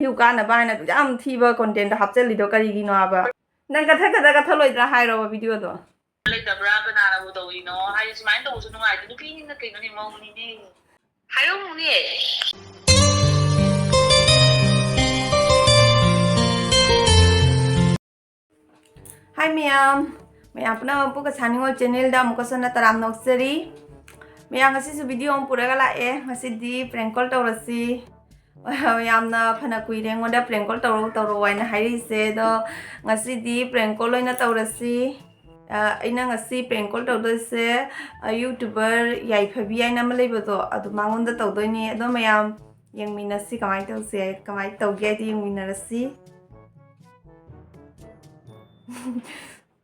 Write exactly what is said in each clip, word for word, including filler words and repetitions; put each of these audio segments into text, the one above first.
View ꯀꯥꯟꯅꯕ ꯍꯥꯏꯅ ꯑꯗꯨꯛ ꯌꯥꯝ ꯊꯤꯕ ꯀꯣꯟꯇꯦꯟꯗꯣ ꯍꯥꯞꯆꯜꯂꯤꯗꯣ ꯀꯔꯤꯒꯤꯅꯣ ꯍꯥꯏꯕ? ꯅꯪ ꯀꯊꯛ ꯀꯊꯛ ꯀꯊꯛꯂꯣꯏꯗ꯭ꯔꯥ ꯍꯥꯏꯔꯣꯕ ꯚꯤꯗꯤꯑꯣꯗꯣ? ꯂꯩꯇꯕ꯭ꯔꯥ? ꯀꯅꯥꯅꯕꯨ ꯇꯧꯔꯤꯅꯣ? ꯍꯥꯏꯗꯤ ꯁꯨꯃꯥꯏꯅ ꯇꯧꯕꯁꯨ ꯅꯨꯡꯉꯥꯏꯇꯦ꯫ ꯅꯨꯄꯤꯅꯤꯅ ꯀꯩꯅꯣꯅꯦ, ꯃꯧꯅꯤꯅꯦ꯫ ꯍꯥꯏꯔꯝꯃꯨꯅꯦ꯫ ꯍꯥꯏ ꯃꯌꯥꯝ, ꯃꯌꯥꯝ ꯄꯨꯝꯅꯃꯛꯄꯨ ꯀꯁꯥ ꯅꯤꯉꯣꯜ ꯆꯦꯅꯦꯜꯗ ꯑꯃꯨꯛꯀꯁꯨ ꯍꯟꯅ ꯇꯔꯥꯝꯅ ꯑꯣꯛꯆꯔꯤ꯫ ꯃꯌꯥꯝ, ꯉꯁꯤꯁꯨ ꯚꯤꯗꯤꯑꯣ ꯑꯃ ꯄꯨꯔꯒ ꯂꯥꯛꯑꯦ꯫ ꯉꯁꯤꯗꯤ ꯄ꯭ꯔꯦꯡ ꯀꯣꯜ ꯇꯧꯔꯁꯤ꯫ ꯌꯥꯝꯅ ꯐꯅ ꯀꯨꯏꯔꯦ ꯑꯩꯉꯣꯟꯗ ꯄ꯭ꯔꯦꯡ ꯀꯣꯜ ꯇꯧꯔꯛꯎ ꯇꯧꯔꯛꯎ ꯍꯥꯏꯅ ꯍꯥꯏꯔꯤꯁꯦ, ꯑꯗꯣ ꯉꯁꯤꯗꯤ ꯄ꯭ꯔꯦꯡ ꯀꯣꯜ ꯑꯣꯏꯅ ꯇꯧꯔꯁꯤ꯫ ꯑ, ꯑꯩꯅ ꯉꯁꯤ ꯄ꯭ꯔꯦꯡ ꯀꯣꯜ ꯇꯧꯗꯣꯏꯁꯦ, ꯑ, ꯌꯨꯇ꯭ꯌꯨꯕꯔ ꯌꯥꯏꯐꯕꯤ ꯍꯥꯏꯅ ꯑꯃ ꯂꯩꯕꯗꯣ, ꯑꯗꯨ ꯃꯉꯣꯟꯗ ꯇꯧꯗꯣꯏꯅꯦ꯫ ꯑꯗꯣ ꯃꯌꯥꯝ ꯌꯦꯡꯃꯤꯟꯅꯁꯤ ꯀꯃꯥꯏꯅ ꯇꯧꯁꯦ, ꯀꯃꯥꯏꯅ ꯇꯧꯒꯦ ꯍꯥꯏꯗꯤ ꯌꯦꯡꯃꯤꯟꯅꯔꯁꯤ꯫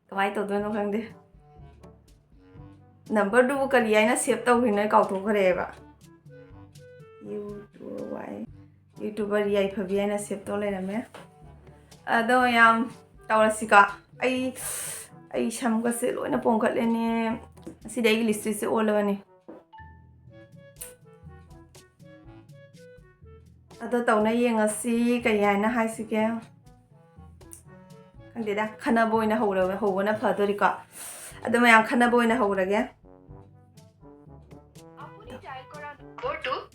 ꯀꯃꯥꯏꯅ ꯇꯧꯗꯣꯏꯅꯣ ꯈꯪꯗꯦ꯫ ꯅꯝꯕꯔꯗꯨꯕꯨ ꯀꯔꯤ ꯍꯥꯏꯅ ꯁꯦꯚ ꯇꯧꯈ꯭ꯔꯤꯅꯣ ꯑꯩ ꯀꯥꯎꯊꯣꯛꯈ꯭ꯔꯦꯕ꯫ ꯌꯨꯇ꯭ꯌꯨꯕꯔ ꯌꯥꯏꯐꯕꯤ ꯍꯥꯏꯅ ꯁꯦꯚ ꯇꯧ ꯂꯩꯔꯝꯃꯦ꯫ ꯑꯗꯣ ꯌꯥꯝ ꯇꯧꯔꯁꯤꯀꯣ꯫ ꯑꯩ, ꯑꯩ ꯁꯝꯒꯁꯦ ꯂꯣꯏꯅ ꯄꯣꯝꯈꯠꯂꯦꯅꯦ꯫ ꯉꯁꯤꯗꯤ ꯑꯩꯒꯤ ꯂꯤꯞꯁꯇꯤꯛꯁꯦ ꯑꯣꯜꯂꯕꯅꯤ꯫ ꯑꯗꯣ ꯇꯧꯅ ꯌꯦꯡꯉꯁꯤ, ꯀꯩ ꯍꯥꯏꯅ ꯍꯥꯏꯁꯤꯒꯦ? ꯈꯪꯗꯦꯗ, ꯈꯟꯅꯕ ꯑꯣꯏꯅ ꯍꯧꯔ-, ꯍꯧꯕꯅ ꯐꯗꯣꯔꯤꯀꯣ꯫ ꯑꯗꯣ ꯃꯌꯥꯝ, ꯈꯟꯅꯕ ꯑꯣꯏꯅ ꯍꯧꯔꯒꯦ꯫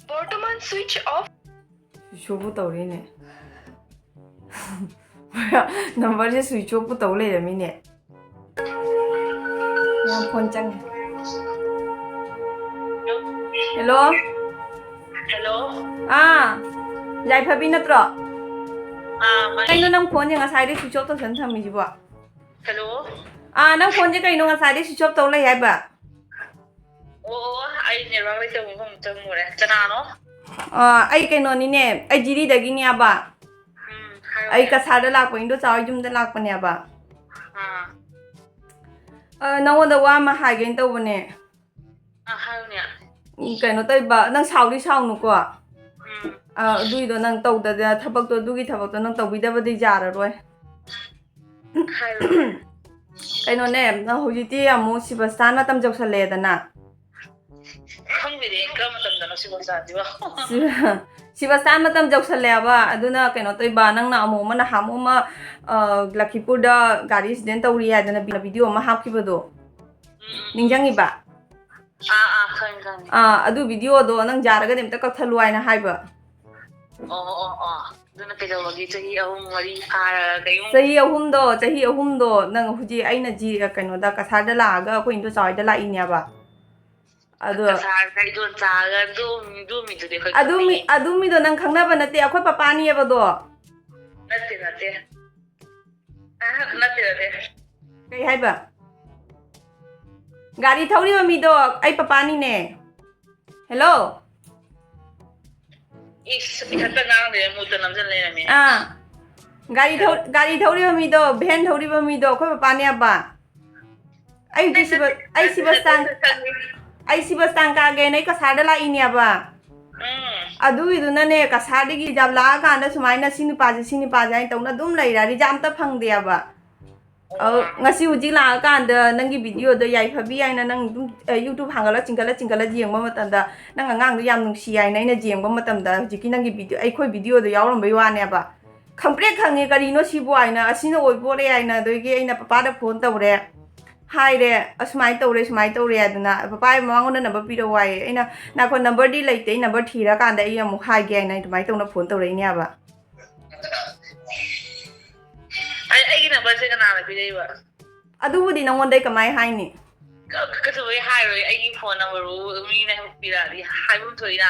বর্তমান সুইচ অফ। ꯁ꯭ꯋꯤꯆ ꯑꯣꯐ ꯇꯧꯔꯦꯅꯦ꯫ ꯅꯝꯕꯔꯁꯦ ꯁ꯭ꯋꯤꯆ ꯑꯣꯐꯄꯨ ꯇꯧ ꯂꯩꯔꯝꯃꯤꯅꯦ꯫ ꯌꯥꯝ ꯐꯣꯟ ꯆꯪꯉꯦ꯫ ꯍꯦꯜꯂꯣ꯫ ꯍꯦꯜꯂꯣ꯫ ꯑꯥ, ꯌꯥꯏꯐꯕꯤ ꯅꯠꯇ꯭ꯔꯣ? ꯑꯥ, ꯃꯥꯅꯦ꯫ ꯀꯩꯅꯣ ꯅꯪ ꯐꯣꯟꯁꯦ ꯉꯁꯥꯏꯗꯩ ꯁ꯭ꯋꯤꯆ ꯑꯣꯐ ꯇꯧꯁꯟ ꯊꯝꯃꯤꯁꯤꯕꯣ? ꯍꯦꯜꯂꯣ꯫ ꯑꯥ, ꯅꯪ ꯐꯣꯟꯁꯦ ꯀꯩꯅꯣ ꯉꯁꯥꯏꯗꯩ ꯁ꯭ꯋꯤꯆ ꯑꯣꯐ ꯇꯧ ꯂꯩ ꯍꯥꯏꯕ? ꯑꯣ, ꯑꯩ ꯅꯦꯠꯋꯥꯔꯛ ꯂꯩꯇꯕ ꯃꯐꯝ ꯆꯪꯉꯨꯔꯦ꯫ ꯀꯅꯥꯅꯣ? ꯑꯥ, ꯑꯩ ꯀꯩꯅꯣꯅꯤꯅꯦ, ꯑꯩ ꯖꯤꯔꯤꯗꯒꯤꯅꯦꯕ꯫ ꯎꯝ, ꯍꯥꯏꯌꯨꯅꯦ꯫ ꯑꯩ ꯀꯁꯥꯔꯗ ꯂꯥꯛꯄ, ꯏꯟꯗꯣꯆꯥ ꯍꯣꯏ ꯌꯨꯝꯗ ꯂꯥꯛꯄꯅꯦꯕ꯫ ꯑꯥ꯫ ꯑ, ꯅꯉꯣꯟꯗ ꯋꯥ ꯑꯃ ꯍꯥꯏꯒꯦꯅ ꯇꯧꯕꯅꯦ꯫ ꯑ, ꯍꯥꯏꯌꯨꯅꯦ꯫ ꯎꯝ, ꯀꯩꯅꯣ ꯇꯧꯕ, ꯅꯪ ꯁꯥꯎꯗꯤ ꯁꯥꯎꯅꯨꯀꯣ꯫ ꯎꯝ꯫ ꯑ, ꯑꯗꯨꯏꯗꯣ ꯅꯪ ꯇꯧꯗ-, ꯊꯕꯛꯇꯣ, ꯑꯗꯨꯒꯤ ꯊꯕꯛꯇꯣ ꯅꯪ ꯇꯧꯕꯤꯗꯕꯗꯤ ꯌꯥꯔꯔꯣꯏ꯫ ꯍꯥꯏꯌꯨꯅꯦ꯫ ꯀꯩꯅꯣꯅꯦ, ꯅꯪ ꯍꯧꯖꯤꯛꯇꯤ ꯑꯃꯨꯛ ꯁꯤꯕ ꯁ꯭ꯇꯥꯟ ꯃꯇꯝ ꯌꯧꯁꯜꯂꯛꯑꯦꯗꯅ꯫ ꯈꯪꯗꯦꯅꯦ, ꯀꯔꯝꯕ ꯃꯇꯝꯗꯅꯣ ꯁꯤꯕ ꯁ꯭ꯇꯥꯟꯁꯤꯕꯣ? ꯁꯤ-, ꯁꯤꯕꯁꯇꯥꯟ ꯃꯇꯝ ꯌꯧꯁꯜꯂꯦꯕ, ꯑꯗꯨꯅ ꯀꯩꯅꯣ ꯇꯧꯏꯕ, ꯅꯪꯅ ꯑꯃꯨꯛ ꯑꯃ ꯅꯍꯥꯟꯃꯨꯛ ꯑꯃ, ꯑ, ꯂꯈꯤꯄꯨꯔꯗ ꯒꯥꯔꯤ ꯑꯦꯛꯁꯤꯗꯦꯟ ꯇꯧꯔꯤ ꯍꯥꯏꯗꯅ ꯚꯤꯗꯤꯑꯣ ꯑꯃ ꯍꯥꯞꯈꯤꯕꯗꯣ, ꯎꯝ, ꯎꯝ, ꯎꯝ꯫ ꯅꯤꯡꯁꯤꯡꯉꯤꯕ? ꯑꯥ, ꯑꯥ, ꯈꯪꯉꯦ, ꯈꯪꯉꯦ꯫ ꯑꯥ, ꯑꯗꯨ ꯚꯤꯗꯤꯑꯣꯗꯣ ꯅꯪ ꯌꯥꯔꯒꯗꯤ ꯑꯝꯇ ꯀꯛꯊꯠꯂꯣ ꯍꯥꯏꯅ ꯍꯥꯏꯕ꯫ ꯑꯣ, ꯑꯣ, ꯑꯣ, ꯑꯣ꯫ ꯑꯗꯨꯅ ꯀꯩꯗꯧꯕꯒꯤ ꯆꯍꯤ ꯑꯍꯨꯝ ꯃꯔꯤ ꯐꯥꯔꯒ ꯀꯩꯝ ꯆꯍꯤ ꯑꯍꯨꯝꯗꯣ, ꯆꯍꯤ ꯑꯍꯨꯝꯗꯣ ꯅꯪ ꯍꯧꯖꯤꯛ ꯑꯩꯅ ꯖꯤ-, ꯀꯩꯅꯣꯗ, ꯀꯁꯥꯔꯗ ꯂꯥꯛꯑꯒ ꯑꯩꯈꯣꯏ ꯏꯟꯗꯣꯆꯥ ꯍꯣꯏꯗ ꯂꯥꯛꯏꯅꯦꯕ꯫ ꯑꯗꯣ ꯀꯁꯥꯔꯗ ꯏꯟꯗꯣꯆꯥꯒ ꯑꯗꯨ, ꯑꯗꯨ ꯃꯤꯗꯨꯗꯤ ꯑꯩꯈꯣꯏ ꯑꯗꯨ ꯃꯤ-, ꯈꯪꯅꯩꯌꯦ꯫ ꯑꯗꯨ ꯃꯤꯗꯣ ꯅꯪ ꯈꯪꯅꯕ ꯅꯠꯇꯦ, ꯑꯩꯈꯣꯏ ꯄꯄꯥꯅꯦꯕꯗꯣ꯫ ꯅꯠꯇꯦ, ꯅꯠꯇꯦ꯫ ꯑꯍ, ꯅꯠꯇꯦ, ꯅꯠꯇꯦ꯫ ꯀꯩ ꯍꯥꯏꯕ? ꯒꯥꯔꯤ ꯊꯧꯔꯤꯕ ꯃꯤꯗꯣ ꯑꯩ ꯄꯄꯥꯅꯤꯅꯦ꯫ ꯍꯦꯜꯂꯣ? ꯏꯁ, ꯏꯊꯟꯇ ꯉꯥꯡ ꯂꯩꯔꯦ, ꯃꯨꯠꯇ ꯅꯝꯁꯤꯜ ꯂꯩꯔꯝꯃꯦ꯫ ꯑꯥ꯫ ꯒꯥꯔꯤ ꯊꯧ-, ꯍꯦꯜꯂꯣ? ꯒꯥꯔꯤ ꯊꯧꯔꯤꯕ ꯃꯤꯗꯣ, ꯚꯦꯟ ꯊꯧꯔꯤꯕ ꯃꯤꯗꯣ ꯑꯩꯈꯣꯏ ꯄꯄꯥꯅꯦꯕ꯫ ꯑꯩ ꯍꯧꯖꯤꯛ ꯁꯤꯕ-, ꯑꯩ ꯁꯤꯕꯁꯇꯥꯟ, ꯈꯪꯉꯦ꯫ ꯑꯩ ꯁꯤꯕꯁꯇꯥꯟ ꯀꯥꯒꯦꯅ ꯑꯩ ꯀꯁꯥꯔꯗ ꯂꯥꯛꯏꯅꯦꯕ꯫ ꯎꯝ꯫ ꯑꯗꯨꯒꯤꯗꯨꯅꯅꯦ, ꯀꯁꯥꯔꯗꯒꯤ ꯔꯤꯖꯥꯕ ꯂꯥꯛꯑꯀꯥꯟꯗ ꯁꯨꯃꯥꯏꯅ ꯁꯤ ꯅꯨꯄꯥꯁꯦ, ꯁꯤ ꯅꯨꯄꯥꯁꯦ ꯍꯥꯏꯅ ꯇꯧꯅ ꯑꯗꯨꯝ ꯂꯩꯔꯦ, ꯔꯤꯖꯥ ꯑꯝꯇ ꯐꯪꯗꯦꯕ꯫ ꯑꯣ꯫ ꯑꯗꯣ ꯉꯁꯤ ꯍꯧꯖꯤꯛ ꯂꯥꯛꯑꯀꯥꯟꯗ ꯅꯪꯒꯤ ꯚꯤꯗꯤꯑꯣꯗꯣ ꯌꯥꯏꯐꯕꯤ ꯍꯥꯏꯅ ꯅꯪ ꯑꯗꯨꯝ, ꯑ, YouTube ꯍꯥꯡꯒꯠꯂ ꯆꯤꯡꯈꯠꯂ ꯆꯤꯡꯈꯠꯂ ꯌꯦꯡꯕ ꯃꯇꯝꯗ ꯅꯪ ꯑꯉꯥꯡꯗꯣ ꯌꯥꯝ ꯅꯨꯡꯁꯤ ꯍꯥꯏꯅ ꯑꯩꯅ ꯌꯦꯡꯕ ꯃꯇꯝꯗ ꯍꯧꯖꯤꯛꯀꯤ ꯅꯪꯒꯤ ꯚꯤꯗꯤꯑꯣ, ꯑꯩꯈꯣꯏ ꯚꯤꯗꯤꯑꯣꯗꯣ ꯌꯥꯎꯔꯝꯕꯩ ꯋꯥꯅꯦꯕ꯫ ꯈꯪꯄ꯭ꯔꯦꯛ ꯈꯪꯉꯦ, ꯀꯔꯤꯅꯣ ꯁꯤꯕꯨ ꯍꯥꯏꯅ, ꯑꯁꯤꯅ ꯑꯣꯏꯕ ꯑꯣꯏꯔꯦ ꯍꯥꯏꯅ, ꯑꯗꯒꯤ ꯑꯩꯅ ꯄꯄꯥꯗ ꯐꯣꯟ ꯇꯧꯔꯦ, ꯍꯥꯏꯔꯦ, "ꯑꯁꯨꯃꯥꯏꯅ ꯇꯧꯔꯦ, ꯁꯨꯃꯥꯏꯅ ꯇꯧꯔꯦ" ꯍꯥꯏꯗꯅ, "ꯄꯄꯥ, ꯃꯉꯣꯟꯗ ꯅꯝꯕꯔ ꯄꯤꯔꯛꯑꯣ" ꯍꯥꯏꯌꯦ꯫ ꯑꯩꯅ, "ꯉꯥꯏꯈꯣ, ꯅꯝꯕꯔꯗꯤ ꯂꯩꯇꯦ, ꯑꯩ ꯅꯝꯕꯔ ꯊꯤꯔꯀꯥꯟꯗ ꯑꯩ ꯑꯃꯨꯛ ꯍꯥꯏꯒꯦ" ꯍꯥꯏꯅ ꯑꯗꯨꯃꯥꯏꯅ ꯇꯧꯅ ꯐꯣꯟ ꯇꯧꯔꯛꯏꯅꯦꯕ꯫ ꯑꯩ, ꯑꯩꯒꯤ ꯅꯝꯕꯔꯁꯦ ꯀꯅꯥꯅ ꯄꯤꯔꯛꯏꯕ? ꯑꯗꯨꯕꯨꯗꯤ ꯅꯪꯉꯣꯟꯗ ꯑꯩ ꯀꯃꯥꯏ ꯍꯥꯏꯅꯤ? ꯀ-, ꯀꯩꯗꯧꯕꯩ ꯍꯥꯏꯔꯣꯏ? ꯑꯩꯒꯤ ꯐꯣꯟ ꯅꯝꯕꯔꯕꯨ ꯃꯤꯅ ꯄꯤꯔꯛꯑꯗꯤ ꯍꯥꯏꯐꯝ ꯊꯣꯛꯏꯅ꯫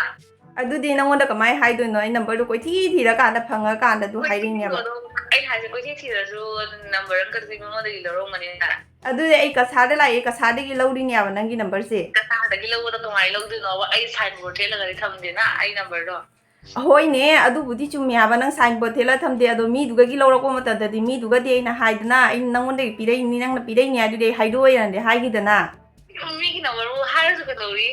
ꯑꯗꯨꯗꯤ ꯅꯪꯉꯣꯟꯗ ꯀꯃꯥꯏ ꯍꯥꯏꯗꯣꯏꯅꯣ? ꯑꯩ ꯅꯝꯕꯔꯗꯣ ꯀꯣꯏꯊꯤ ꯊꯤꯔꯀꯥꯟꯗ ꯐꯪꯉꯀꯥꯟꯗ ꯑꯗꯨ ꯀꯣꯏꯊꯤ ꯍꯥꯏꯔꯤꯅꯦꯕ꯫ ꯊꯤꯔꯣ ꯑꯗꯨꯝ, ꯑꯩ ꯍꯥꯏꯁꯦ ꯀꯣꯏꯊꯤ ꯊꯤꯔꯁꯨ ꯅꯝꯕꯔ ꯑꯃꯈꯛꯇꯤ ꯃꯤꯉꯣꯟꯗꯒꯤ ꯂꯧꯔꯝꯒꯅꯤꯅ꯫ ꯑꯗꯨꯗꯤ ꯑꯩ ꯀꯁꯥꯔꯗ ꯂꯥꯛꯑꯦ, ꯀꯁꯥꯔꯗꯒꯤ ꯂꯧꯔꯤꯅꯦꯕ ꯅꯪꯒꯤ ꯅꯝꯕꯔꯁꯦ꯫ ꯀꯁꯥꯔꯗꯒꯤ ꯂꯧꯕꯗꯣ ꯀꯃꯥꯏꯅ ꯂꯧꯗꯣꯏꯅꯣꯕ? ꯑꯩ ꯁꯥꯏꯟꯕꯣꯔꯗ ꯊꯦꯠꯂꯒꯗꯤ ꯊꯝꯗꯦꯅ ꯑꯩ ꯅꯝꯕꯔꯗꯣ꯫ ꯍꯣꯏꯅꯦ, ꯑꯗꯨꯕꯨꯗꯤ ꯆꯨꯝꯃꯦ ꯍꯥꯏꯕ, ꯅꯪ ꯁꯥꯏꯟꯕꯣꯔꯗ ꯊꯦꯠꯂ ꯊꯝꯗꯦ, ꯑꯗꯣ ꯃꯤꯗꯨꯒꯒꯤ ꯂꯧꯔꯛꯄ ꯃꯇꯝꯗꯗꯤ ꯃꯤꯗꯨꯒꯗꯤ ꯑꯩꯅ ꯍꯥꯏꯗꯅ, "ꯑꯩꯅ ꯅꯪꯉꯣꯟꯗꯒꯤ ꯄꯤꯔꯛꯏꯅꯤ, ꯅꯪꯅ ꯄꯤꯔꯛꯏꯅꯤ" ꯍꯥꯏꯗꯨꯗꯤ ꯑꯩ ꯍꯥꯏꯗꯣꯛꯑꯣꯏꯅꯗꯤ ꯍꯥꯏꯈꯤꯗꯅ꯫ ꯃꯤꯒꯤ ꯅꯝꯕꯔꯕꯨ ꯍꯥꯏꯔꯁꯨ ꯀꯩꯗꯧꯔꯤ?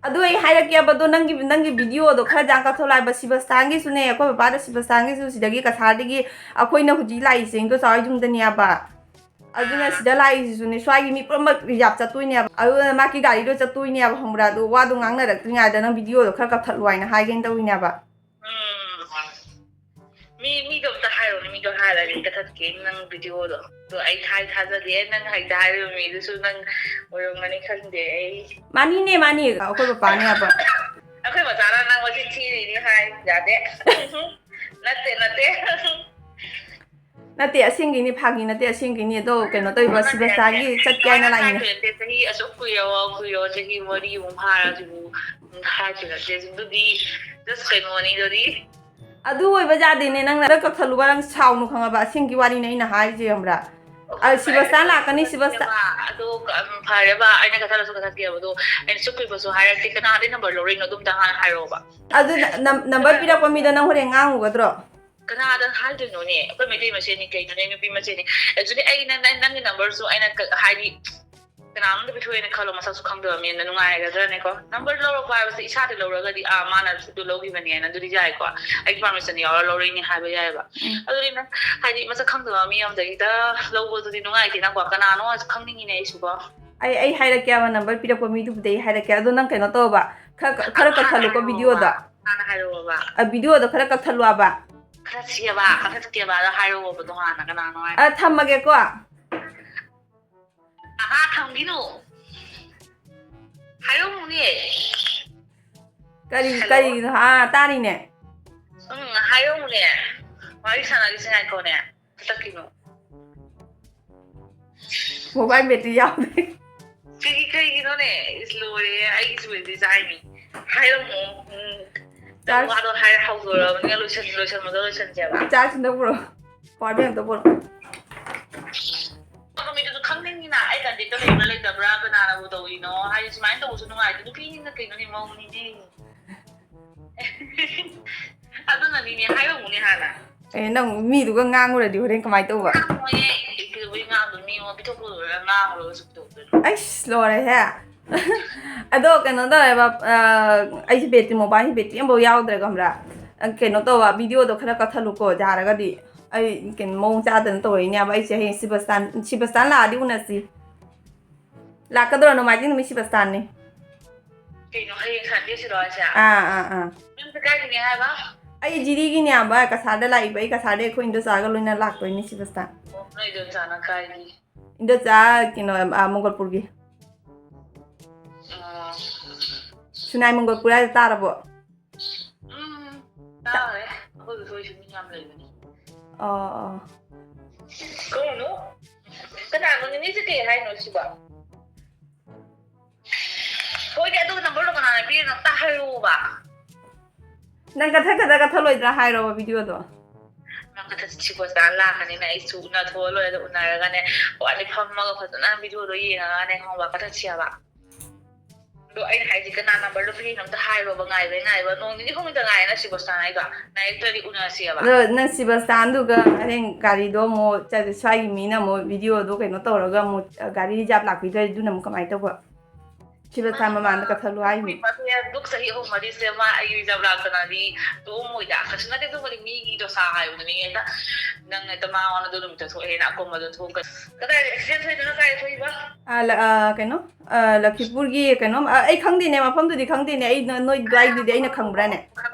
ꯑꯗꯨ ꯑꯩ ꯍꯥꯏꯔꯛꯀꯦꯕ, ꯑꯗꯣ ꯅꯪꯒꯤ, ꯅꯪꯒꯤ ꯚꯤꯗꯤꯑꯣꯗꯣ ꯈꯔ ꯌꯥꯝ ꯀꯛꯊꯠꯂꯣ ꯍꯥꯏꯕ, ꯁꯤꯕꯁꯇꯥꯟꯒꯤꯁꯨꯅꯦ, ꯑꯩꯈꯣꯏ ꯕꯕꯥꯗ ꯁꯤꯕꯁꯇꯥꯟꯒꯤꯁꯨ ꯁꯤꯗꯒꯤ ꯀꯁꯥꯔꯗꯒꯤ ꯑꯩꯈꯣꯏꯅ ꯍꯧꯖꯤꯛ ꯂꯥꯛꯏꯁꯦ ꯏꯟꯗꯣꯆꯥ ꯍꯣꯏ ꯌꯨꯝꯗꯅꯦꯕ꯫ ꯑꯗꯨꯅ ꯁꯤꯗ ꯂꯥꯛꯏꯁꯤꯁꯨꯅꯦ, ꯁ꯭ꯋꯥꯏꯒꯤ ꯃꯤ ꯄꯨꯝꯅꯃꯛ ꯔꯤꯖꯥꯕ ꯆꯠꯇꯣꯏꯅꯦꯕ꯫ ꯑꯗꯨꯅ ꯃꯥꯒꯤ ꯒꯥꯔꯤꯗꯣ ꯆꯠꯇꯣꯏꯅꯦꯕ, ꯈꯪꯕ꯭ꯔꯥ? ꯑꯗꯣ ꯋꯥꯗꯣ ꯉꯥꯡꯅꯔꯛꯇ꯭ꯔꯤꯉꯩꯗ ꯅꯪ ꯚꯤꯗꯤꯑꯣꯗꯣ ꯈꯔ ꯀꯛꯊꯠꯂꯣ ꯍꯥꯏꯅ ꯍꯥꯏꯒꯦꯅ ꯇꯧꯔꯤꯅꯦꯕ꯫ ꯃꯤꯗꯣ ꯑꯝꯇ ꯍꯥꯏꯔꯣꯅꯦ, ꯃꯤꯗꯣ ꯍꯥꯏꯔꯒ ꯀꯊꯠꯀꯦ ꯅꯪ ꯚꯤꯗꯤꯑꯣꯗꯣ꯫ ꯑꯗꯣ ꯑꯩ ꯊꯥꯏ ꯊꯥꯖꯗꯦ, ꯅꯪ ꯍꯦꯛꯇ ꯍꯥꯏꯔꯤꯕ ꯃꯤꯗꯨꯁꯨ ꯅꯪ ꯑꯣꯏꯔꯝꯒꯅꯤ ꯈꯪꯗꯦ꯫ ꯑꯩ ꯃꯥꯅꯤꯅꯦ, ꯃꯥꯅꯤ, ꯑꯩꯈꯣꯏ ꯄꯄꯥꯅꯦ ꯍꯥꯏꯕ꯫ ꯑꯩꯈꯣꯏ ꯃꯆꯥꯅ ꯅꯪ ꯃꯆꯤꯟ ꯊꯤꯔꯤꯅꯤ ꯍꯥꯏ ꯌꯥꯗꯦ꯫ ꯅꯠꯇꯦ, ꯅꯠꯇꯦ꯫ ꯅꯠꯇꯦ, ꯑꯁꯦꯡꯒꯤꯅꯤ, ꯐꯥꯒꯤ ꯅꯠꯇꯦ, ꯑꯁꯦꯡꯒꯤꯅꯤ꯫ ꯑꯗꯣ ꯀꯩꯅꯣ ꯇꯧꯕ, ꯁꯤꯕꯁꯇꯥꯒꯤ ꯆꯠꯀꯦ ꯍꯥꯏꯅ ꯂꯥꯛꯏꯅꯦ꯫ ꯆꯍꯤ ꯑꯁꯨꯛ ꯀꯨꯏꯔꯕ, ꯀꯨꯏꯔꯕ ꯆꯍꯤ ꯃꯔꯤꯃꯨꯛ ꯐꯥꯔꯁꯤꯕꯨ ꯍꯥꯏꯔꯁꯨ ꯅꯠꯇꯦ꯫ ꯑꯗꯨꯗꯤ just ꯀꯩꯅꯣꯅꯤ ꯑꯗꯨꯗꯤ꯫ ꯑꯗꯨ ꯑꯣꯏꯕ ꯌꯥꯗꯦꯅꯦ, ꯅꯪꯅ ꯀꯛꯊꯠꯂꯨꯕ, ꯅꯪ ꯁꯥꯎꯅꯨ ꯈꯪꯉꯕ? ꯑꯁꯦꯡꯒꯤ ꯋꯥꯔꯤꯅꯦ ꯑꯩꯅ ꯍꯥꯏꯔꯤꯁꯦ, ꯈꯪꯕ꯭ꯔꯥ? ꯑ, ꯁꯤꯕꯁꯇꯥ ꯂꯥꯛꯀꯅꯤ, ꯁꯤꯕꯁꯇꯥ꯫ ꯑꯗꯣ, ꯎꯝ, ꯐꯔꯦꯕ, ꯑꯩꯅ ꯀꯛꯊꯠꯂꯁꯨ ꯀꯛꯊꯠꯀꯦꯕ꯫ ꯑꯗꯣ ꯑꯩꯅ ꯁꯨꯛ ꯀꯨꯏꯕꯁꯨ ꯍꯥꯏꯔꯛꯇꯦ, ꯀꯅꯥꯗꯩ ꯅꯝꯕꯔ ꯂꯧꯔꯛꯏꯅꯣ ꯑꯗꯨꯝꯇ ꯍꯥꯟꯅ ꯍꯥꯏꯔꯛꯑꯣꯕ꯫ ꯑꯗꯨ ꯅꯝ-, ꯅꯝꯕꯔ ꯄꯤꯔꯛꯄ ꯃꯤꯗꯣ ꯅꯪ ꯍꯣꯔꯦꯟ ꯉꯥꯡꯉꯨꯒꯗ꯭ꯔꯣ? ꯀꯅꯥꯗ ꯍꯥꯏꯗꯣꯏꯅꯣꯅꯦ? ꯑꯩꯈꯣꯏ ꯃꯩꯇꯩ ꯃꯁꯦꯟꯅꯤ ꯀꯩꯅꯣꯅꯦ, ꯅꯨꯄꯤ ꯃꯁꯦꯟꯅꯤ꯫ Actually ꯑꯩ ꯅꯪ, ꯅꯪ, ꯅꯪꯒꯤ ꯅꯝꯕꯔꯁꯨ ꯑꯩꯅ ꯀ-, ꯍꯥꯏꯗꯤ ꯀꯅꯥꯅꯣꯝꯗ ꯄꯤꯊꯣꯛꯑꯦꯅ ꯈꯜꯂꯣ, ꯃꯁꯛꯁꯨ ꯈꯪꯗꯕ ꯃꯤꯅ ꯅꯨꯡꯉꯥꯏꯒꯗ꯭ꯔꯅꯦꯀꯣ? ꯅꯝꯕꯔ ꯂꯧꯔꯛꯄ ꯍꯥꯏꯕꯁꯦ ꯏꯁꯥꯗ ꯂꯧꯔꯒꯗꯤ, ꯑꯥ, ꯃꯥꯅ ꯑꯗꯨ ꯂꯧꯈꯤꯕꯅꯦꯅ ꯑꯗꯨꯗꯤ ꯌꯥꯏꯀꯣ, ꯑꯩꯒꯤ ꯄꯥꯔꯃꯤꯁꯟ ꯌꯥꯎꯔ ꯂꯧꯔꯛꯏꯅꯦ ꯍꯥꯏꯕ ꯌꯥꯏꯑꯕ꯫ ꯎꯝ꯫ ꯑꯗꯨꯗꯤ ꯅꯪ ꯍꯥꯏꯗꯤ ꯃꯁꯛ ꯈꯪꯗꯕ ꯃꯤ ꯑꯃꯗꯒꯤꯗ ꯂꯧꯕꯗꯨꯗꯤ ꯅꯨꯡꯉꯥꯏꯇꯦꯅꯀꯣ, ꯀꯅꯥꯅꯣ ꯍꯥꯏꯁꯨ ꯈꯪꯅꯤꯡꯉꯤꯅꯦ ꯑꯩꯁꯨꯀꯣ꯫ ꯑꯩ, ꯑꯩ ꯍꯥꯏꯔꯛꯀꯦꯕ, ꯅꯝꯕꯔ ꯄꯤꯔꯛꯄ ꯃꯤꯗꯨꯕꯨꯗꯤ ꯑꯩ ꯍꯥꯏꯔꯛꯀꯦ꯫ ꯑꯗꯣ ꯅꯪ ꯀꯩꯅꯣ ꯇꯧꯕ, ꯈꯔ, ꯈꯔ ꯀꯛꯊꯠꯂꯨꯀꯣ ꯚꯤꯗꯤꯑꯣꯗꯣ꯫ ꯍꯥꯟꯅ ꯍꯥꯏꯔꯛꯑꯣꯕ꯫ ꯑ, ꯚꯤꯗꯤꯑꯣꯗꯣ ꯈꯔ ꯀꯛꯊꯠꯂꯣꯕ꯫ ꯀꯛꯊꯠꯁꯤꯑꯕ, ꯀꯛꯊꯠꯀꯦꯕ, ꯑꯗꯣ ꯍꯥꯏꯔꯛꯑꯣꯕ ꯑꯗꯣ ꯍꯥꯟꯅ ꯀꯅꯥꯅꯣ ꯍꯥꯏ꯫ ꯑ, ꯊꯝꯃꯒꯦꯀꯣ꯫ ꯑꯍꯥ, ꯊꯝꯈꯤꯅꯨ꯫ ꯍꯥꯏꯔꯝꯃꯨꯅꯦ꯫ ꯀꯔꯤ, Hello? ꯀꯔꯤꯒꯤꯅꯣ? ꯑꯥ, ꯇꯥꯔꯤꯅꯦ꯫ ꯎꯝ, ꯍꯥꯏꯔꯝꯃꯨꯅꯦ꯫ ꯋꯥꯔꯤ ꯁꯥꯟꯅꯈꯤꯁꯤ ꯉꯥꯏꯈꯣꯅꯦ꯫ ꯀꯛꯊꯠꯈꯤꯅꯨ꯫ Mobile battery ꯌꯥꯎꯗꯦ꯫ ꯀꯩꯒꯤ, ꯀꯩꯒꯤꯅꯣꯅꯦ? ꯏꯁ, ꯂꯣꯏꯔꯦ꯫ ꯑꯩꯒꯤꯁꯨ battery ꯆꯥꯏꯅꯤ꯫ ꯍꯥꯏꯔꯝꯃꯣ꯫ ꯎꯝ꯫ ꯅꯪ Charge- ꯋꯥꯗꯣ ꯍꯥꯏ ꯍꯧꯗꯣꯔꯕꯅꯤꯅ ꯂꯣꯏꯁꯟ-, ꯂꯣꯏꯁꯟꯕꯗꯣ ꯂꯣꯏꯁꯟꯁꯦꯕ꯫ Charge ꯑꯝꯇ ꯄꯨꯔꯛꯑꯣ꯫ Power bank ꯑꯝꯇ ꯄꯨꯔꯛꯑꯣ꯫ ꯑꯗꯣ ꯃꯤꯗꯨꯁꯨ ꯈꯪꯅꯤꯡꯉꯤꯅ ꯑꯩ contact ꯇ ꯂꯩꯕ꯭ꯔꯥ ꯂꯩꯇꯕ꯭ꯔꯥ, ꯀꯅꯥꯅꯕꯨ ꯇꯧꯔꯤꯅꯣ ꯍꯥꯏꯗꯤ ꯁꯨꯃꯥꯏꯅ ꯇꯧꯕꯁꯨ ꯅꯨꯡꯉꯥꯏꯇꯦ꯫ ꯅꯨꯄꯤꯅꯤꯅ ꯀꯩꯅꯣꯅꯦ, ꯃꯧꯅꯤꯅꯦ꯫ ꯑꯗꯨꯅꯅꯤꯅꯦ, ꯍꯥꯏꯔꯝꯃꯨꯅꯦ ꯍꯥꯟꯅ꯫ ꯑꯦ, ꯅꯪ ꯃꯤꯗꯨꯒ ꯉꯥꯡꯉꯨꯔꯗꯤ ꯍꯣꯔꯦꯟ ꯀꯃꯥꯏꯅ ꯇꯧꯕ? ꯉꯥꯡꯉꯣꯏꯌꯦ, ꯀꯩꯗꯧꯕꯩ ꯉꯥꯡꯗꯣꯏꯅꯣ? ꯃꯤ ꯃꯉꯣꯟꯗ ꯄꯤꯊꯣꯛꯄ ꯂꯣꯏꯔꯒ ꯉꯥꯡꯉꯨꯔꯒꯁꯨ ꯀꯩꯗꯧꯗꯣꯏꯅꯣ? ꯑꯩꯁ, ꯂꯣꯏꯔꯦꯍꯦ꯫ ꯑꯗꯣ ꯀꯩꯅꯣ ꯇꯧꯋꯦꯕ, ꯑ, ꯑꯩꯁꯦ battery, mobile ꯁꯦ battery ꯑꯃꯐꯥꯎ ꯌꯥꯎꯗ꯭ꯔꯦ, ꯈꯪꯕ꯭ꯔꯥ? ꯑ, ꯀꯩꯅꯣ ꯇꯧꯕ, ꯚꯤꯗꯤꯑꯣꯗꯣ ꯈꯔ ꯀꯛꯊꯠꯂꯨꯀꯣ, ꯌꯥꯔꯒꯗꯤ꯫ ꯑꯩ ꯀꯩꯅꯣ ꯃꯑꯣꯡ ꯆꯥꯗꯅ ꯇꯧꯔꯛꯏꯅꯦꯕ꯫ ꯑꯩꯁꯦ ꯍꯌꯦꯡ ꯁꯤꯕꯁꯇꯥꯟ, ꯁꯤꯕꯁꯇꯥꯟ ꯂꯥꯛꯑꯗꯤ ꯎꯅꯁꯤ꯫ ꯂꯥꯛꯀꯗꯧꯔ ꯅꯣꯡꯃꯥꯏꯖꯤꯡ ꯅꯨꯃꯤꯠ ꯁꯤꯕꯁꯇꯥꯟꯅꯤ꯫ ꯀꯩꯅꯣ, ꯍꯌꯦꯡ Sunday ꯁꯤꯔꯣ ꯍꯥꯏꯁꯦ? ꯑꯥ, ꯑꯥ, ꯑꯥ꯫ ꯅꯪꯁꯦ ꯀꯥꯏꯗꯒꯤꯅꯦ ꯍꯥꯏꯕ? ꯑꯩ ꯖꯤꯔꯤꯒꯤꯅꯦ, ꯑꯌꯥꯝꯕ ꯀꯁꯥꯔꯗ ꯂꯥꯛꯏꯕ꯫ ꯑꯩ ꯀꯁꯥꯔꯗꯩ ꯑꯩꯈꯣꯏ ꯏꯟꯗꯣꯆꯥꯒ ꯂꯣꯏꯅ ꯂꯥꯛꯇꯣꯏꯅꯦ ꯁꯤꯕꯁꯇꯥꯟ꯫ ꯅꯣꯏ ꯏꯟꯗꯣꯆꯥꯅ ꯀꯥꯏꯒꯤ? ꯏꯟꯗꯣꯆꯥ ꯀꯩꯅꯣ, ꯑ, ꯃꯣꯡꯒꯣꯜꯄꯨꯔꯒꯤ꯫ ꯑꯥ, ꯁꯨꯅꯥꯏ ꯃꯣꯡꯒꯣꯜꯄꯨꯔ ꯍꯥꯏꯗꯣ ꯇꯥꯔꯕꯣ? ꯎꯝ, ꯇꯥꯔꯦ꯫ ꯑꯩꯈꯣꯏ ꯑꯩꯈꯣꯏꯁꯨ ꯃꯤ ꯌꯥꯝ ꯂꯩꯕꯅꯦ꯫ ꯑꯣ, ꯑꯣ꯫ ꯀꯩꯅꯣ? ꯀꯅꯥꯅꯣ ꯅꯤꯅꯦꯁꯦ ꯀꯩ ꯍꯥꯏꯅꯣ ꯁꯤꯕꯣ? ꯍꯣꯏꯅꯦ, ꯑꯗꯨꯒ ꯅꯝꯕꯔꯗꯣ ꯀꯅꯥꯅ ꯄꯤꯔꯤꯅꯣ ꯑꯝꯇ ꯍꯥꯏꯔꯛꯑꯣꯕ꯫ ꯅꯪ ꯀꯊꯛ ꯀꯊꯛ ꯀꯊꯛꯂꯣꯏꯗ꯭ꯔꯥ ꯍꯥꯏꯔꯣꯕ ꯚꯤꯗꯤꯑꯣꯗꯣ? ꯅꯪ ꯀꯊꯛ ꯁꯤꯀꯣ ꯆꯥ ꯂꯥꯛꯀꯅꯤꯅ ꯑꯩꯁꯨ ꯎꯅꯊꯣꯛꯑ ꯂꯣꯏꯔꯦ꯫ ꯑꯗꯣ ꯎꯅꯔꯒꯅꯦ, ꯋꯥꯅꯤ ꯐꯝꯃꯒ ꯐꯖꯅ ꯚꯤꯗꯤꯑꯣꯗꯣ ꯌꯦꯡꯉꯒꯅꯦ, ꯈꯪꯕ, ꯀꯊꯛ ꯁꯤꯌꯥꯕ꯫ ꯑꯗꯣ ꯑꯩꯅ ꯍꯥꯏꯗꯤ, ꯀꯅꯥ ꯅꯝꯕꯔꯗꯣ ꯄꯤꯔꯤꯅꯣ ꯑꯝꯇ ꯍꯥꯏꯔꯣꯕ꯫ ꯉꯥꯏꯕꯩ ꯉꯥꯏꯕ, ꯅꯣꯡ ꯅꯤꯅꯤ ꯍꯨꯝꯅꯤꯗ ꯉꯥꯏꯔꯦꯅ ꯁꯤꯕꯣꯁꯇꯥꯟ ꯍꯥꯏꯗꯣ꯫ ꯅꯥꯏꯔꯛꯇ꯭ꯔꯗꯤ ꯎꯅꯁꯦꯕ꯫ ꯑꯗꯣ ꯅꯪ ꯁꯤꯕꯁꯇꯥꯟꯗꯨꯒ ꯍꯌꯦꯡ ꯒꯥꯔꯤꯗꯣ ꯑꯃꯨꯛ ꯆꯠ-, ꯁ꯭ꯋꯥꯏꯒꯤ ꯃꯤꯅ ꯑꯃꯨꯛ ꯚꯤꯗꯤꯑꯣꯗꯣ ꯀꯩꯅꯣ ꯇꯧꯔꯒ ꯑꯃꯨꯛ, ꯑ, ꯒꯥꯔꯤ ꯔꯤꯖꯥꯕ ꯂꯥꯛꯄꯤꯗ꯭ꯔꯗꯤ ꯑꯗꯨꯅ ꯑꯃꯨꯛ ꯀꯃꯥꯏꯅ ꯇꯧꯕ? ꯁꯤꯕꯁꯇꯥꯟ ꯃꯃꯥꯡꯗ ꯀꯊꯠꯂꯨ ꯍꯥꯏꯅꯤ꯫ ꯃꯥ, ꯃꯥ, ꯃꯥ, ꯆꯍꯤ ꯑꯍꯨꯝ ꯃꯔꯤꯁꯦ ꯃꯥ ꯑꯩ ꯔꯤꯖꯥꯕ ꯂꯥꯛꯇꯅꯗꯤ ꯇꯣꯛꯑꯝꯃꯣꯏꯗ꯫ ꯀꯩꯁꯨ ꯅꯠꯇꯦ, ꯑꯗꯨꯕꯨꯗꯤ ꯃꯤꯒꯤ ꯗꯣꯁꯥ ꯍꯥꯏꯕꯗꯨꯅꯤ꯫ ꯍꯦꯛꯇ ꯅꯪ ꯍꯦꯛꯇ ꯃꯥꯉꯣꯟꯗ ꯑꯗꯨ ꯅꯨꯃꯤꯠꯇ ꯊꯣꯛꯑꯦꯅ ꯑꯀꯣꯝꯕꯗꯣ ꯊꯣꯛꯀꯅꯤ꯫ ꯀꯗꯥꯏꯗ ꯑꯦꯛꯁꯤꯗꯦꯟ ꯊꯣꯛꯏꯗꯨꯅ ꯀꯥꯏꯗ ꯊꯣꯛꯏꯕ? ꯑ, ꯂ-, ꯑ, ꯀꯩꯅꯣ, ꯑ, ꯂꯈꯤꯄꯨꯔꯒꯤ ꯀꯩꯅꯣꯝ, ꯑ, ꯑꯩ ꯈꯪꯗꯦꯅꯦ, ꯃꯐꯝꯗꯨꯗꯤ ꯈꯪꯗꯦꯅꯦ꯫ ꯑꯩ ꯅ-, ꯅꯣꯏ ꯑꯗꯨꯋꯥꯏꯗꯨꯗꯤ ꯑꯩꯅ ꯈꯪꯕ꯭ꯔꯥꯅꯦ?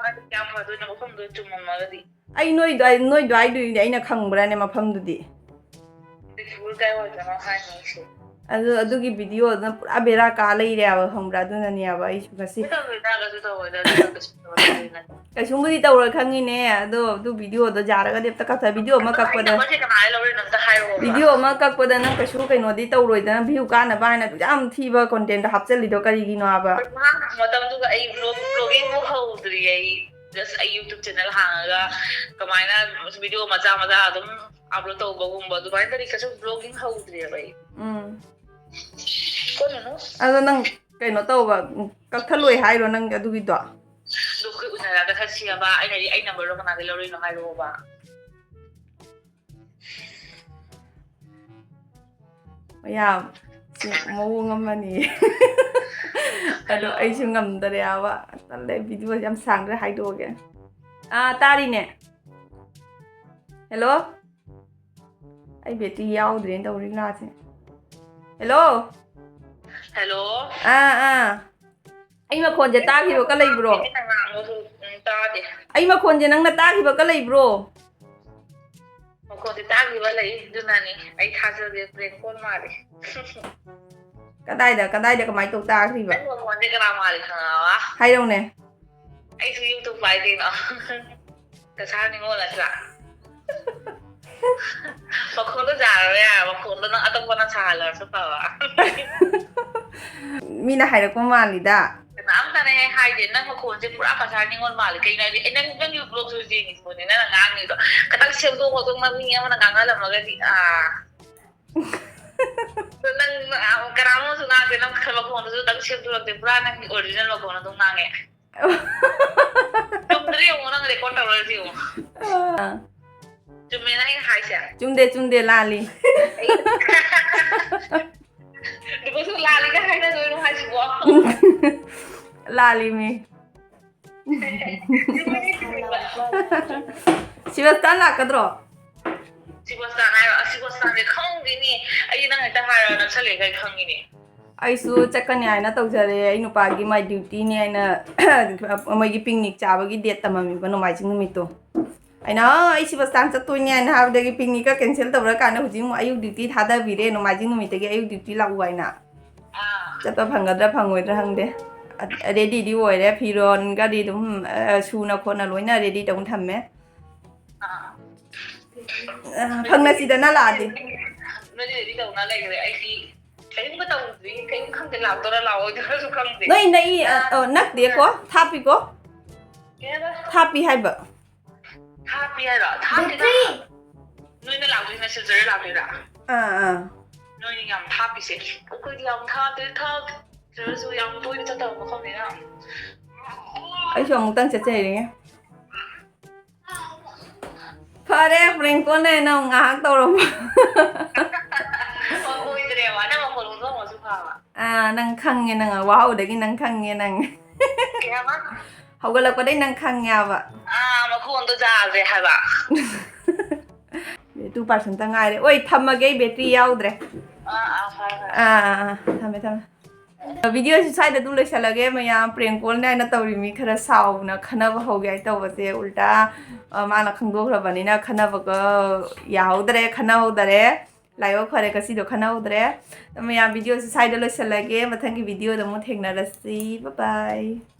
ꯌꯥꯝ ꯐꯗꯣꯏꯅꯦ ꯃꯐꯝꯗꯣ ꯆꯨꯝꯃꯝꯃꯒꯗꯤ꯫ ꯑꯩ ꯅꯣꯏ ꯑꯗꯨꯋꯥꯏ-, ꯅꯣꯏ ꯑꯗꯨꯋꯥꯏꯗꯨꯗꯤ ꯑꯩꯅ ꯈꯪꯕ꯭ꯔꯥꯅꯦ ꯃꯐꯝꯗꯨꯗꯤ? ꯂꯈꯤꯄꯨꯔ ꯀꯥꯏ ꯑꯣꯏꯗꯣꯏꯅꯣ ꯍꯥꯏꯅꯤ ꯑꯩꯁꯨ꯫ ꯑꯗꯨ, ꯑꯗꯨꯒꯤ ꯚꯤꯗꯤꯑꯣꯗꯨꯅ ꯄꯨꯔꯥ ꯕꯦꯔꯥ ꯀꯥ ꯂꯩꯔꯦꯕ, ꯈꯪꯕ꯭ꯔꯥ? ꯑꯗꯨꯅꯅꯦꯕ ꯑꯩꯁꯨ ꯉꯁꯤ ꯀꯩꯁꯨ ꯇꯧꯔꯣꯏꯗ, ꯀꯩꯁꯨ ꯇꯧꯔꯣꯏꯗ, ꯑꯗꯨꯅ ꯀꯩꯁꯨ ꯇꯧꯔꯣꯏꯗ, ꯑꯗꯨꯅ꯫ ꯀꯩꯁꯨꯝꯕꯨꯗꯤ ꯇꯧꯔꯣꯏ ꯈꯪꯉꯤꯅꯦ, ꯑꯗꯣ ꯑꯗꯨ ꯚꯤꯗꯤꯑꯣꯗꯣ ꯌꯥꯔꯒꯗꯤ ꯑꯝꯇ ꯀꯛꯊ-, ꯚꯤꯗꯤꯑꯣ ꯑꯃ ꯑꯗꯣ ꯑꯩ ꯀꯛꯄꯗ, ꯅꯝꯕꯔꯁꯦ ꯀꯃꯥꯏꯅ ꯂꯧꯔꯤꯅꯣ ꯑꯝꯇ ꯍꯥꯏꯔꯛꯑꯣꯕ꯫ ꯚꯤꯗꯤꯑꯣ ꯑꯃ ꯀꯛꯄꯗ ꯅꯪ ꯀꯩꯁꯨ ꯀꯩꯅꯣꯗꯤ ꯇꯧꯔꯣꯏꯗꯅ, ꯚ꯭ꯌꯨ ꯀꯥꯅꯕ ꯍꯥꯏꯅ ꯑꯗꯨ ꯌꯥꯝ ꯊꯤꯕ ꯀꯣꯟꯇꯦꯟꯗꯣ ꯍꯥꯞꯆꯜꯂꯤꯗꯣ ꯀꯔꯤꯒꯤꯅꯣ ꯍꯥꯏꯕ? ꯃꯇꯝꯗꯨꯒ ꯑꯩ ꯕ꯭ꯂꯣꯒꯤꯡꯕꯨ ꯍꯧꯗ꯭ꯔꯤ꯫ ꯑꯩ ꯖꯁ ꯑꯩ ꯌꯨꯇ꯭ꯌꯨꯕ ꯆꯦꯅꯦꯜ ꯍꯥꯡꯉꯒ ꯀꯃꯥꯏꯅ ꯚꯤꯗꯤꯑꯣ ꯃꯆꯥ ꯃꯆꯥ ꯑꯗꯨꯝ ꯑꯞꯂꯣꯗ ꯇꯧꯕꯒꯨꯝꯕ ꯑꯗꯨꯃꯥꯏꯅ ꯇꯧꯔꯤ, ꯀꯩꯁꯨ ꯕ꯭ꯂꯣꯒꯤꯡ ꯍꯧꯗ꯭ꯔꯤꯑꯕ ꯑꯩ꯫ ꯎꯝ꯫ ꯀꯣꯟꯅꯅꯣ? ꯑꯗꯣ ꯅꯪ ꯀꯩꯅꯣ ꯇꯧꯕ, ꯀꯛꯊꯠꯂꯣꯏ ꯍꯥꯏꯔꯣ ꯅꯪ ꯑꯗꯨꯒꯤꯗꯣ? ꯑꯗꯣ ꯑꯩꯈꯣꯏ ꯎꯅꯔꯒ ꯆꯠꯁꯤꯑꯕ꯫ ꯑꯩꯅꯗꯤ ꯑꯩ ꯅꯝꯕꯔꯗꯣ ꯀꯅꯥꯗꯩ ꯂꯧꯔꯤꯅꯣ ꯍꯥꯏꯔꯛꯑꯣꯕ꯫ ꯃꯌꯥꯝ, ꯁꯤ ꯃꯑꯣꯡ ꯑꯃꯅꯤ꯫ ꯑꯗꯣ ꯑꯩꯁꯨ ꯉꯝꯗꯔꯦꯕ꯫ ꯇꯜꯂꯦ, ꯚꯤꯗꯤꯑꯣ ꯌꯥꯝ ꯁꯥꯡꯈ꯭ꯔꯦ, ꯍꯥꯏꯗꯣꯛꯑꯒꯦ꯫ ꯑꯥ, ꯇꯥꯔꯤꯅꯦ꯫ ꯍꯦꯜꯂꯣ? ꯑꯩ ꯕꯦꯇ꯭ꯔꯤ ꯌꯥꯎꯗ꯭ꯔꯦꯅ ꯇꯧꯔꯤ ꯂꯥꯁꯦ꯫ ꯍꯦꯜꯂꯣ? ꯍꯦꯜꯂꯣ? ꯑꯥ, ꯑꯥ꯫ ꯑꯩ ꯃꯈꯣꯟꯁꯦ ꯇꯥꯈꯤꯕꯒ ꯂꯩꯕ꯭ꯔꯣ? ꯑꯩꯅ ꯉꯥꯡꯕꯗꯣ, ꯎꯝ, ꯇꯥꯗꯦ꯫ ꯑꯩ ꯃꯈꯣꯟꯁꯦ ꯅꯪꯅ ꯇꯥꯈꯤꯕꯒ ꯂꯩꯕ꯭ꯔꯣ? ꯃꯈꯣꯟꯗꯤ ꯇꯥꯈꯤꯕ ꯂꯩ, ꯑꯗꯨꯅꯅꯤ꯫ ꯑꯩ ꯊꯥꯖꯗꯦ, prank call ꯃꯥꯜꯂꯤ꯫ ꯀꯗꯥꯏꯗ, ꯀꯗꯥꯏꯗ, ꯀꯃꯥꯏꯅ ꯇꯧ ꯇꯥꯈ꯭ꯔꯤꯕ? ꯅꯪ ꯃꯈꯣꯟꯁꯦ ꯀꯅꯥ ꯃꯥꯜꯂꯤ ꯈꯪꯉꯕ? ꯍꯥꯏꯔꯛꯎꯅꯦ꯫ ꯑꯩꯁꯨ YouTube ꯄꯥꯏ ꯀꯩꯅꯣ꯫ ꯀꯁꯥꯔ ꯅꯤꯉꯣꯜ ꯅꯠꯇ꯭ꯔꯥ? ꯃꯈꯣꯟꯗꯣ ꯌꯥꯔꯔꯣꯏ, ꯌꯥꯔꯦ꯫ ꯃꯈꯣꯟꯗꯣ ꯅꯪ ꯑꯇꯣꯞꯄꯅ ꯁꯥꯍꯜꯂꯁꯨ ꯐꯕ꯫ ꯃꯤꯅ ꯍꯥꯏꯔꯛꯄ ꯃꯥꯜꯂꯤꯗ꯫ ꯀꯅꯥꯝꯇꯅ ꯍꯦꯛ ꯍꯥꯏꯗꯦ, ꯅꯪ ꯃꯈꯣꯟꯁꯦ ꯄꯨꯔꯥ ꯀꯁꯥꯔ ꯅꯤꯉꯣꯜ ꯃꯥꯜꯂꯤ꯫ ꯀꯩꯅꯣ ꯍꯥꯏꯗꯤ, ꯑꯦ, ꯅꯪ, ꯅꯪꯒꯤ vlogꯁꯨ ꯌꯦꯡꯉꯤꯁꯤꯕꯨꯅꯦ, ꯅꯪꯅ ꯉꯥꯡꯉꯤꯗꯣ꯫ ꯈꯤꯇꯪ ꯁꯦꯝꯗꯣꯛ ꯈꯣꯠꯇꯣꯛꯅ ꯃꯤ ꯑꯃꯅ ꯉꯥꯡꯍꯜꯂꯝꯃꯒꯗꯤ, ꯑꯥ꯫ ꯑꯗꯣ ꯅꯪ, ꯑꯥ, ꯀꯅꯥꯃꯁꯨ ꯉꯥꯡꯗꯦ, ꯅꯪ ꯃꯈꯣꯟꯗꯨꯁꯨ ꯈꯤꯇꯪ ꯁꯦꯝꯗꯣꯛꯂꯛꯇꯦ, ꯄꯨꯔꯥ ꯅꯪꯒꯤ original ꯃꯈꯣꯟ ꯑꯗꯨꯝ ꯉꯥꯡꯉꯦ꯫ ꯆꯨꯝꯗ꯭ꯔ ꯌꯦꯡꯉꯣ, ꯅꯪ record ꯇꯧꯔꯁꯤ ꯌꯦꯡꯉꯣ꯫ ꯑꯥ꯫ ꯆꯨꯝꯃꯦꯅ ꯑꯩꯅ ꯍꯥꯏꯁꯦ? ꯆꯨꯝꯗꯦ, ꯆꯨꯝꯗꯦ, ꯂꯥꯜꯂꯤ꯫ ꯑꯗꯨꯒꯁꯨ ꯂꯥꯜꯂꯤꯒ ꯍꯥꯏꯅꯗꯣꯏꯔꯣ ꯍꯥꯏꯁꯤꯕꯣ? ꯂꯥꯜꯂꯤꯃꯤ꯫ ꯁꯤꯕꯁꯇꯥꯟ ꯂꯥꯛꯀꯗ꯭ꯔꯣ? ꯁꯤꯕꯁꯇꯥꯟ ꯍꯥꯏꯔꯣ? ꯑꯁ, ꯁꯤꯕꯁꯇꯥꯟꯁꯦ ꯈꯪꯗꯦꯅꯦ꯫ ꯑꯩꯗꯤ ꯅꯪ ꯍꯦꯛꯇ ꯍꯥꯏꯔꯣ, ꯅꯛꯁꯜꯂꯦ ꯀꯩ ꯈꯪꯉꯤꯅꯦ꯫ ꯑꯩꯁꯨ ꯆꯠꯀꯅꯤ ꯍꯥꯏꯅ ꯇꯧꯖꯔꯦ꯫ ꯑꯩ ꯅꯨꯄꯥꯒꯤ my dutyꯅꯤ ꯍꯥꯏꯅ ꯃꯣꯏꯒꯤ picnic ꯆꯥꯕꯒꯤ date ꯇꯝꯃꯝꯃꯤꯕ ꯅꯣꯡꯃꯥꯏꯖꯤꯡ ꯅꯨꯃꯤꯠꯇꯣ꯫ ꯑꯩꯅ, "ꯑ, ꯑꯩ ꯁꯤꯕꯁꯇꯥꯟ ꯆꯠꯇꯣꯏꯅꯦ" ꯍꯥꯏꯅ ꯍꯥꯏꯕꯗꯒꯤ picnicꯀ cancel ꯇꯧꯔꯀꯥꯟꯗ ꯍꯧꯖꯤꯛ ꯑꯃꯨꯛ ꯑꯌꯨꯛ duty ꯊꯥꯗꯕꯤꯔꯦ, ꯅꯣꯡꯃꯥꯏꯖꯤꯡ ꯅꯨꯃꯤꯠꯇꯒꯤ ꯑꯌꯨꯛ duty ꯂꯥꯛꯎ ꯍꯥꯏꯅ꯫ ꯑꯥ꯫ ꯆꯠꯄ ꯐꯪꯒꯗ꯭ꯔꯥ ꯐꯪꯉꯣꯏꯗ꯭ꯔꯥ ꯈꯪꯗꯦ꯫ ꯑ-, readyꯗꯤ ꯑꯣꯏꯔꯦ, ꯐꯤꯔꯣꯟꯒꯗꯤ ꯑꯗꯨꯝ, ꯑ, ꯁꯨꯅ ꯈꯣꯠꯅ ꯂꯣꯏꯅ ready ꯇꯧꯅ ꯊꯝꯃꯦ꯫ ꯑꯥ꯫ ꯑ, ꯐꯪꯅꯁꯤꯗꯅ ꯂꯥꯛꯑꯗꯤ꯫ ꯅꯣꯏꯗꯤ ready ꯇꯧꯅ ꯂꯩꯈ꯭ꯔꯦ, ꯑꯩꯗꯤ ꯀꯔꯤꯝꯇ ꯇꯧꯗ꯭ꯔꯤ, ꯀꯔꯤꯝ ꯈꯪꯗꯦ, ꯂꯥꯛꯇꯣꯏꯔꯥ ꯂꯥꯛꯑꯣꯏꯗꯣꯏꯔꯥꯁꯨ ꯈꯪꯗꯦ꯫ ꯅꯣꯏ ꯅꯛꯏ, ꯑ, ꯑ, ꯅꯛꯇꯦꯀꯣ, ꯊꯥꯞꯄꯤꯀꯣ? ꯀꯩ ꯍꯥꯏꯕ? ꯊꯥꯞꯄꯤ ꯍꯥꯏꯕ꯫ ꯊꯥꯞꯄꯤ ꯍꯥꯏꯔꯣ? ꯊꯥꯞꯇꯦꯗ꯫ ꯕꯦꯇ꯭ꯔꯤ꯫ ꯅꯣꯏꯅ ꯂꯥꯛꯇꯣꯏꯁꯤꯅ ꯁꯤꯜꯆꯔ ꯂꯥꯛꯇꯣꯏꯔꯥ? ꯑꯥ, ꯑꯥ꯫ ꯅꯣꯏꯅ ꯌꯥꯝ ꯊꯥꯞꯄꯤꯁꯦ꯫ ꯑꯩꯈꯣꯏꯗꯤ ꯌꯥꯝ ꯊꯥꯞꯇꯦ, ꯊꯥꯞꯇ꯭ꯔꯁꯨ ꯌꯥꯝ ꯇꯣꯏꯅ ꯆꯠꯇꯕ ꯃꯐꯝꯅꯤꯅ꯫ ꯑꯩꯁꯨ ꯑꯃꯨꯛꯇꯪ ꯆꯠꯆꯩꯔꯤꯉꯦ꯫ ꯐꯔꯦ, prank callꯅꯦꯅ ꯑꯃꯨꯛ ꯉꯥꯏꯍꯥꯛ ꯇꯧꯔꯝꯕ꯫ ꯑꯣ, ꯑꯣꯏꯗ꯭ꯔꯦꯕ꯫ ꯅꯪ ꯃꯈꯣꯟ ꯑꯣꯟꯊꯣꯛꯑꯝꯃꯁꯨ ꯐꯕ꯫ ꯑꯥ, ꯅꯪ ꯈꯪꯉꯦ, ꯅꯪ ꯋꯥꯍꯧꯗꯒꯤ ꯅꯪ ꯈꯪꯉꯦ, ꯅꯪ꯫ ꯀꯩ ꯍꯥꯏꯕ? ꯍꯧꯒꯠꯂꯛꯄꯗꯩ ꯅꯪ ꯈꯪꯉꯦꯕ꯫ ꯑꯥ, ꯃꯈꯣꯟꯗꯣ ꯌꯥꯗ꯭ꯔꯦ ꯍꯥꯏꯕ꯫ Two percentꯇ ꯉꯥꯏꯔꯦ꯫ ꯑꯣꯏ, ꯊꯝꯃꯒꯦ, ꯑꯩ battery ꯌꯥꯎꯗ꯭ꯔꯦ꯫ ꯑꯥ, ꯑꯥ, ꯐꯔꯦ, ꯐꯔꯦ꯫ ꯑꯥ, ꯑꯥ, ꯑꯥ, ꯊꯝꯃꯦ, ꯊꯝꯃꯦ꯫ ꯚꯤꯗꯤꯑꯣꯁꯤ ꯁ꯭ꯋꯥꯏꯗ ꯑꯗꯨꯝ ꯂꯣꯏꯁꯤꯜꯂꯒꯦ꯫ ꯃꯌꯥꯝ prank call ꯅꯥꯏꯅ ꯇꯧꯔꯤ ꯃꯤ ꯈꯔ ꯁꯥꯎꯅ ꯈꯟꯅꯕ ꯍꯧꯒꯦ ꯍꯥꯏ ꯇꯧꯕꯁꯦ ꯎꯜꯇꯥ, ꯑ, ꯃꯥꯅ ꯈꯪꯗꯣꯛꯈ꯭ꯔꯕꯅꯤꯅ ꯈꯟꯅꯕꯒ ꯌꯥꯍꯧꯗꯔꯦ, ꯈꯟꯅꯍꯧꯗꯔꯦ꯫ ꯂꯥꯏꯕꯛ ꯐꯔꯦ, ꯉꯁꯤꯗꯣ ꯈꯟꯅꯍꯧꯗ꯭ꯔꯦ꯫ ꯃꯌꯥꯝ, ꯚꯤꯗꯤꯑꯣꯁꯤ ꯁ꯭ꯋꯥꯏꯗ ꯂꯣꯏꯁꯤꯜꯂꯒꯦ꯫ ꯃꯊꯪꯒꯤ ꯚꯤꯗꯤꯑꯣꯗ ꯑꯃꯨꯛ ꯊꯦꯡꯅꯔꯁꯤ꯫ Bye bye꯫